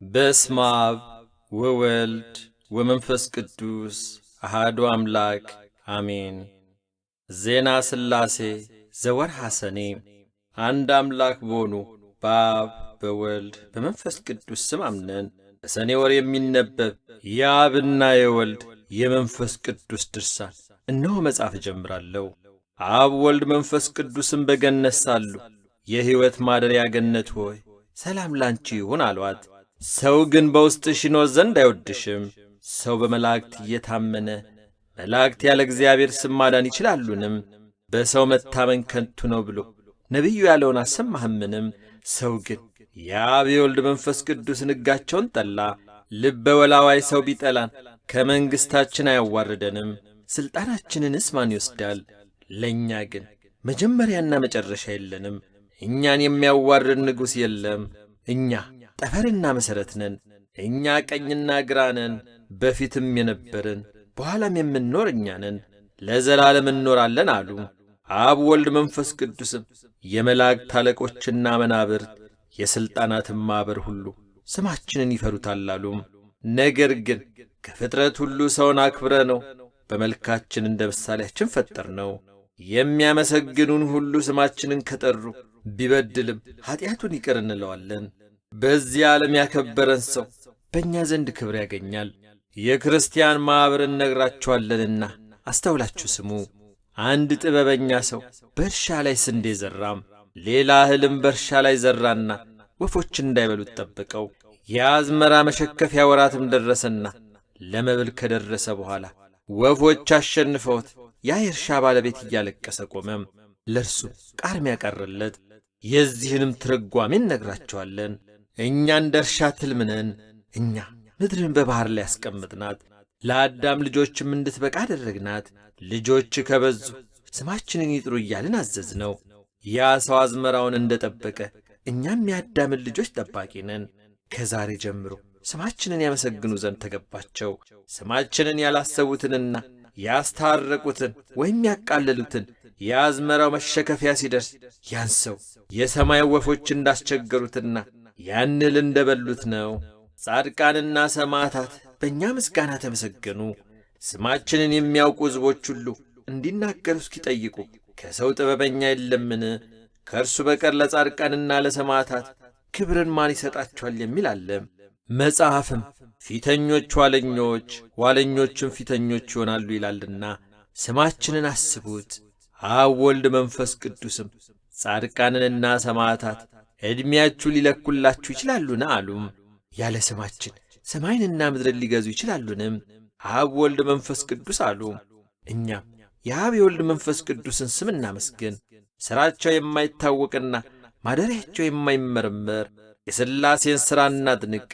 በስመ አብ ወወልድ ወመንፈስ ቅዱስ አሃዱ አምላክ አሜን። ዜና ሥላሴ ዘወርኀ ሰኔ። አንድ አምላክ በሆኑ በአብ በወልድ በመንፈስ ቅዱስ ስም አምነን በሰኔ ወር የሚነበብ የአብና የወልድ የመንፈስ ቅዱስ ድርሳን እነሆ መጻፍ እጀምራለሁ። አብ ወልድ መንፈስ ቅዱስም በገነት ሳሉ የሕይወት ማደሪያ ገነት ሆይ ሰላም ላንቺ ይሁን አሏት። ሰው ግን በውስጥሽ ይኖር ዘንድ አይወድሽም። ሰው በመላእክት እየታመነ መላእክት ያለ እግዚአብሔር ስም ማዳን ይችላሉንም? በሰው መታመን ከንቱ ነው ብሎ ነቢዩ ያለውን አሰማህምንም? ሰው ግን የአብ የወልድ መንፈስ ቅዱስን ሕጋቸውን ጠላ። ልበ ወላዋይ ሰው ቢጠላን ከመንግሥታችን አያዋርደንም። ሥልጣናችንንስ ማን ይወስዳል? ለእኛ ግን መጀመሪያና መጨረሻ የለንም። እኛን የሚያዋርድ ንጉሥ የለም። እኛ ጠፈርና መሠረት ነን። እኛ ቀኝና ግራ ነን። በፊትም የነበርን በኋላም የምንኖር እኛ ነን፣ ለዘላለም እንኖራለን አሉ። አብ ወልድ መንፈስ ቅዱስም የመላእክት አለቆችና መናብርት የሥልጣናትም ማኅበር ሁሉ ስማችንን ይፈሩታል አሉ። ነገር ግን ከፍጥረት ሁሉ ሰውን አክብረ ነው በመልካችን እንደ ምሳሌያችን ፈጠር ነው። የሚያመሰግኑን ሁሉ ስማችንን ከጠሩ ቢበድልም ኀጢአቱን ይቅር እንለዋለን። በዚህ ዓለም ያከበረን ሰው በእኛ ዘንድ ክብር ያገኛል። የክርስቲያን ማኅበር እነግራችኋለንና አስተውላችሁ ስሙ። አንድ ጥበበኛ ሰው በእርሻ ላይ ስንዴ ዘራም፣ ሌላ እህልም በእርሻ ላይ ዘራና ወፎች እንዳይበሉት ጠበቀው። የአዝመራ መሸከፊያ ወራትም ደረሰና ለመብል ከደረሰ በኋላ ወፎች አሸንፈውት ያ የእርሻ ባለቤት እያለቀሰ ቆመም። ለእርሱ ቃርሚያ ቀረለት። የዚህንም ትርጓሜ እነግራቸዋለን። እኛ እንደ እርሻ ትልም ነን። እኛ ምድርን በባሕር ላይ ያስቀምጥናት፣ ለአዳም ልጆችም እንድትበቃ አደረግናት። ልጆች ከበዙ ስማችንን ይጥሩ እያልን አዘዝነው። ያ ሰው አዝመራውን እንደ ጠበቀ እኛም የአዳምን ልጆች ጠባቂ ነን። ከዛሬ ጀምሮ ስማችንን ያመሰግኑ ዘንድ ተገባቸው። ስማችንን ያላሰቡትንና ያስታረቁትን ወይም ያቃለሉትን የአዝመራው መሸከፊያ ሲደርስ ያን ሰው የሰማይ ወፎች እንዳስቸገሩትና ያን እህል እንደ በሉት ነው። ጻድቃንና ሰማዕታት በእኛ ምስጋና ተመሰገኑ። ስማችንን የሚያውቁ ሕዝቦች ሁሉ እንዲናገሩ እስኪጠይቁ ከሰው ጥበበኛ የለምን? ከእርሱ በቀር ለጻድቃንና ለሰማዕታት ክብርን ማን ይሰጣቸዋል የሚል አለ። መጽሐፍም ፊተኞች ኋለኞች፣ ኋለኞችም ፊተኞች ይሆናሉ ይላልና ስማችንን አስቡት። አብ ወልድ መንፈስ ቅዱስም ጻድቃንንና ሰማዕታት ዕድሜያችሁ ሊለኩላችሁ ይችላሉን? አሉም። ያለ ስማችን ሰማይንና ምድርን ሊገዙ ይችላሉንም? አብ ወልድ መንፈስ ቅዱስ አሉ። እኛም የአብ የወልድ መንፈስ ቅዱስን ስም እናመስግን። ሥራቸው የማይታወቅና ማደሪያቸው የማይመረመር የሥላሴን ሥራ እናድንቅ።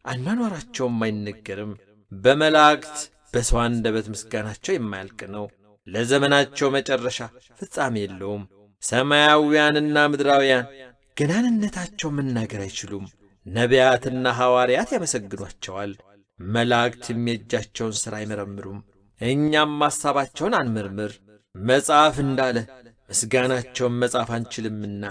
አኗኗራቸውም አይነገርም። በመላእክት በሰው አንደበት ምስጋናቸው የማያልቅ ነው። ለዘመናቸው መጨረሻ ፍጻሜ የለውም። ሰማያውያንና ምድራውያን ገናንነታቸው መናገር አይችሉም። ነቢያትና ሐዋርያት ያመሰግኗቸዋል። መላእክትም የእጃቸውን ሥራ አይመረምሩም። እኛም ሐሳባቸውን አንመርምር። መጽሐፍ እንዳለ ምስጋናቸውን መጻፍ አንችልምና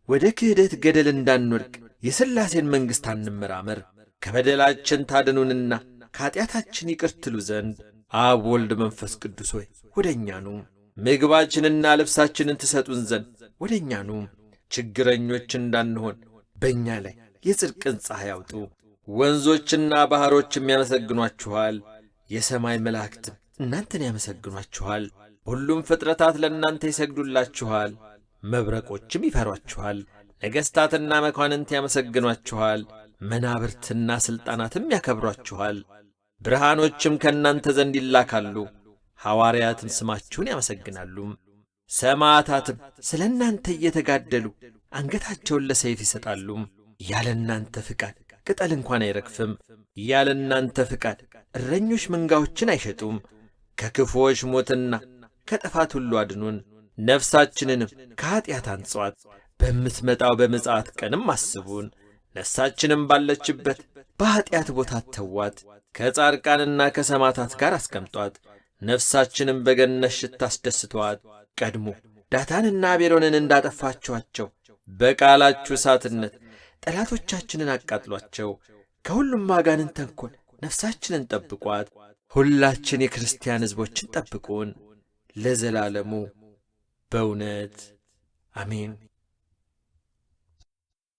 ወደ ክህደት ገደል እንዳንወድቅ የሥላሴን መንግሥት አንመራመር። ከበደላችን ታድኑንና ከኀጢአታችን ይቅር ትሉ ዘንድ አብ ወልድ መንፈስ ቅዱስ ሆይ ወደ እኛ ኑ። ምግባችንና ልብሳችንን ትሰጡን ዘንድ ወደ እኛ ኑ። ችግረኞች እንዳንሆን በእኛ ላይ የጽድቅን ፀሐይ አውጡ። ወንዞችና ባሕሮችም ያመሰግኗችኋል፣ የሰማይ መላእክትም እናንተን ያመሰግኗችኋል። ሁሉም ፍጥረታት ለእናንተ ይሰግዱላችኋል፣ መብረቆችም ይፈሯችኋል። ነገሥታትና መኳንንት ያመሰግኗችኋል፣ መናብርትና ሥልጣናትም ያከብሯችኋል። ብርሃኖችም ከእናንተ ዘንድ ይላካሉ፣ ሐዋርያትም ስማችሁን ያመሰግናሉ። ሰማዕታትም ስለ እናንተ እየተጋደሉ አንገታቸውን ለሰይፍ ይሰጣሉ። ያለ እናንተ ፍቃድ ቅጠል እንኳን አይረግፍም። ያለ እናንተ ፍቃድ እረኞች መንጋዎችን አይሸጡም። ከክፉዎች ሞትና ከጥፋት ሁሉ አድኑን፣ ነፍሳችንንም ከኀጢአት አንጽዋት። በምትመጣው በምጽአት ቀንም አስቡን። ነፍሳችንም ባለችበት በኀጢአት ቦታ ተዋት፣ ከጻድቃንና ከሰማዕታት ጋር አስቀምጧት። ነፍሳችንም በገነት ሽታ አስደስቷት። ቀድሞ ዳታንና አቤሮንን እንዳጠፋችኋቸው በቃላችሁ እሳትነት ጠላቶቻችንን አቃጥሏቸው። ከሁሉም አጋንንት ተንኰል ነፍሳችንን ጠብቋት። ሁላችን የክርስቲያን ሕዝቦችን ጠብቁን ለዘላለሙ በእውነት አሜን።